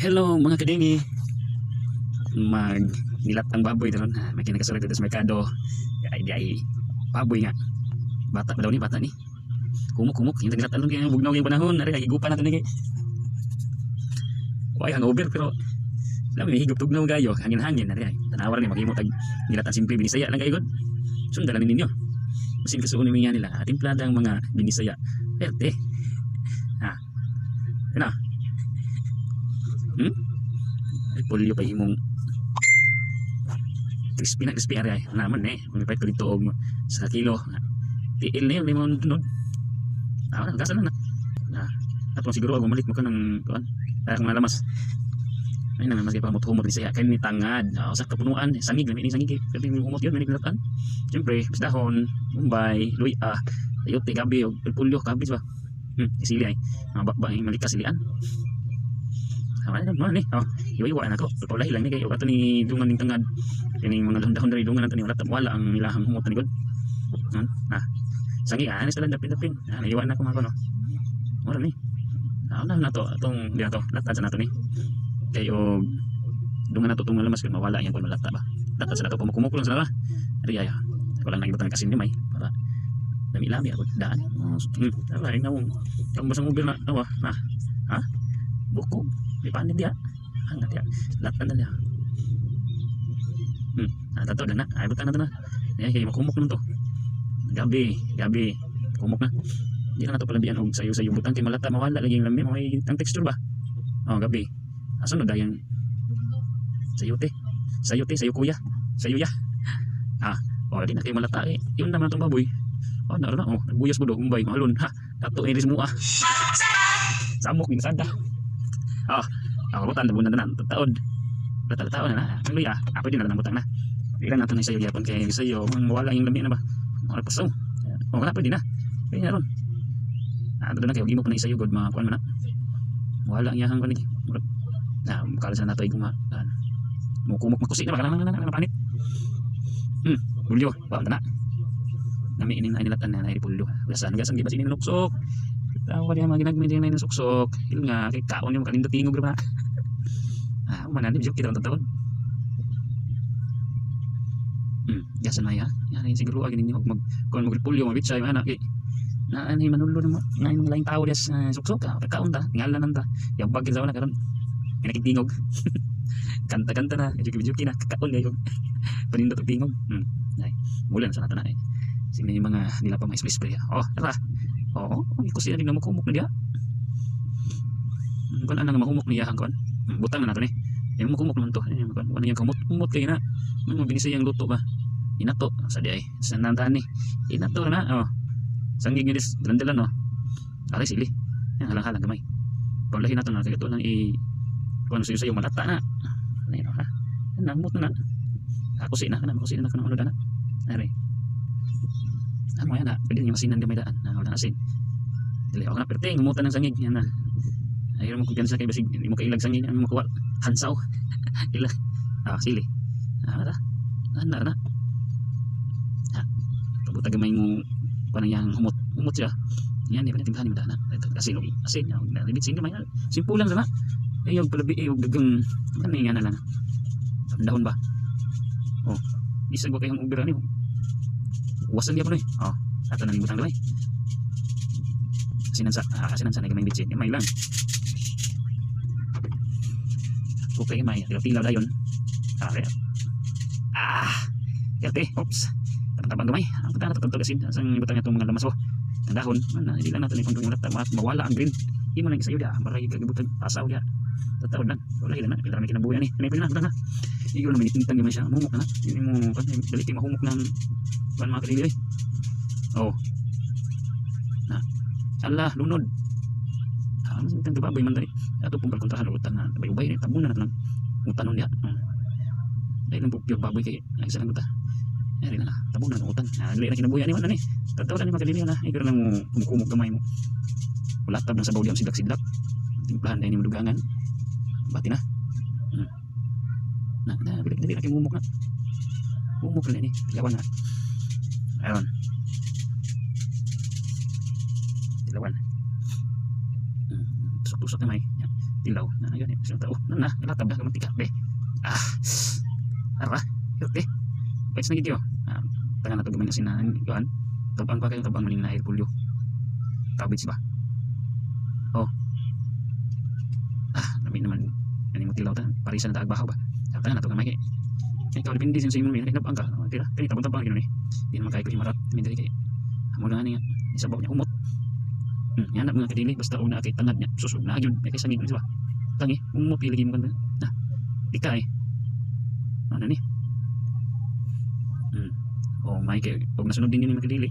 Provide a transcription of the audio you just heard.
Hello, mga kadingi. Mag nilatang baboy daron ha. May kinakasulod dito sa merkado. Ay di ay baboy nga. Bata pa daw ni, bata ni. Kumok kumok yung nilatan kay bugnaw yung panahon. Ari higupan nato ni kay. Way hangover pero alam mo higop tugnaw gayo, hangin-hangin ari ay. Tanawa ni maghimo tag nilatan, simple Binisaya lang kayo god. Sundan lang ninyo. Basin kasuon ni nga nila, timplada ang mga Binisaya. Perte. Ha. Ano? Hmm? Ay polio pa himong crispy na crispy ari ay. Naman eh, mamipait ko dito og sa kilo. Tiil na yun, may mga tunod. Ah, gasa lang na. Na, tapos siguro ako malit mo ka ng kuan. Kaya kung nalamas. Ay na mas pa humot ni siya kay ni tangad. Oh, sa kapunuan, sangig lami ni sangig. Pwede mo humot yun, may nilatan. Siyempre, dahon, Mumbai, luya, sayote, gabi, og pulyo, cabbage ba? Sili ay. Mga bakba ay malikas silian. Ah, ano mo ni? Oh, iwa-iwa na ko. Pagpulahi lang ni kay ato ni dungan ning tangad. Kining mga dahon-dahon diri dungan nato ni wala wala ang ilahang humot ni god. Ah. Sangi ah, anis lang dapin-dapin. Ah, naiwan na ko mga no. Mura ni. Ah, na to atong di ato latad sa nato ni. Kay og dungan nato tong lamas kay mawala yang kun malata ba. Latad sa nato, kumukumuk lang sa ba. Ari ay. Wala nang ibutang kasin gamay para lami-lami ako daan. Oh, ay na mo. Ang basang uber na awa na. Ha? Buko. May panid diya. Ang diya. Latan na diya. Ah, tato na. Ay butang na to na. Ay kay makumok naman to. Gabi, gabi. Kumok na. Di na nato palabian og sayo-sayo butang kay malata mawala lagi yung lami may ang texture ba. Oh, gabi. Aso no dayan sayote. Sayote, sayo kuya. Sayo ya. Ah, oh, di na kay malata eh. Yun naman atong baboy. Oh, na na oh, nagbuyas mo do, umbay, mahalon. Ha, tato iris mo ah. Samok ginsada. Ah, ah, butan na na taod. Taod taon na na. Ang luya, ah, pwede na lang butang na. Di lang nato na sayo gyapon kay sayo mawala yung lami na ba. Wala pasaw. Oh, wala, pwede na. Pwede na ron. Ah, doon na kayo gimo pa na isayo god mga kuan man na. Wala ang iyahang kuan ni. Na mukala sa nato ay guma. Mo kumok makusi na ba kanang nang panit. Bulyo, ba na. Nami ini na inilatan na na pulyo. Gasan gasan gi ba sini nuksok. Tawa diha mga ginagmay diha na suksok. Il nga kay kaon yung kanindot tingog ra ba. Ah, man ni joke kita taon. Gasan maya. Yan ay siguro agi ninyo mag kuan mag pulyo mabitsay man kay na ani manulo na na yung laing tao diya sa suksok ka kaon ta ngalan ta yabag sa na karon pinakigtingog kanta-kanta na juki-juki na kakaon kayo panindot og tingog. Ay mula na sa nato na eh sino yung mga nila pa mga spray spray. Oh, tara. Oo, oh, ikusi na din na mukumok na diya. Kun anang mahumok niya ang kon. Butang na nato ni. Eh mukumok naman to. Eh kon ano yung kumot kumot kay na. Mo binisay ang luto ba. Inato sa di ay sa nantan ni. Inato na oh. Sanggig nga dis dalan no. Aray sili. Yan halang-halang gamay. Paulahin nato na kay ito lang i kuan sayo sayo malata na. Ano yun ha? Namot na na. Ako si na kana makusi na kana ano dana. Aray. Ano yan na? Pwede niyo masinan gamay daan. Na wala asin. Dili ako na perting humutan ng sangig yan na. Ayaw mo kumpiyansa kay basig hindi mo kailag sangig ang makuha. Hansaw. Ila. Ah, sili. Ah, ra. Ana na. Ha. Pabuta gamay mo kuan yang humot. Humot siya. Yan, di ba natimplahan ni dana. Asin og asin, na bitsin gamay. Simple lang sana. Ayaw palabi ayaw dagang ano nga na lang. Dahon ba? Oh, isag ba kayong ubira ni? Wasan gyapon eh. Oh, ato na butang gamay. Asinan sa ah, asinan sa na gamay bitsin. Gamay lang. Okay, may tilaw dayon. Ah, ah, Yate, oops. Tabang gamay. Ang butang na to asin. Asang butang itong mga lamas oh. Ang dahon, man hindi lang nato ni kung mawala ang green. Imo nang isayo dia, baray kagibutang pasaw dia. Tataon lang. Wala na, pila may kinabuhi ani. Ano pila na, na. Igo na minitintang gamay siya. Humok na. Hindi mo kan dali kay mahumok ng kuan mga kadili oy. Oh. Na. Allah, lunod. Ah, mas bitang baboy man dali. Ato pong kontrahan utang na bay-ubay ni tabunan na lang. Utan nun diha. Dahil lang po pure baboy kay ay sa lang ta. Ay na tabunan ng utan. Ah, dali na kinabuhi ani man ani. Tataw na ni mga kadili na. Igo lang mo kumukumok gamay mo. Wala tab ng sabaw diyan sidlak-sidlak. Timplahan dahil ni madugangan. Bati na. Na, na, dali dali na kay mumok na. Mumok na ni. Tilawan na. Ayun. Tilawan. Tusok-tusok na may. Yan. Tilaw. Na gani siya tao. Na na, latab na mantika be. Ah. Ara, yote. Pwede na gid. Ah, taga na to gamay na sinahan kuan. Tabang pa kayo, tabang maning na pulyo. Tabits ba? Oh. Ah, lami naman ani mo tilaw ta. Parisa na taag bahaw ba. Taga na to gamay kay. Ikaw, depende sa imong may nabang ka. Oh, tira, kani tabang-tabang gyud ni. Di naman kay ko himarat. Mi diri kay amo lang ani nga isabaw niya humot. Yan na mga kadili, basta una kay tangad niya. Susug na gyud kay sangig ba. Tangi, humot lagi mo kanta. Ah, ika eh. Ano ni? Oh my kay og nasunod din yun mga kadili.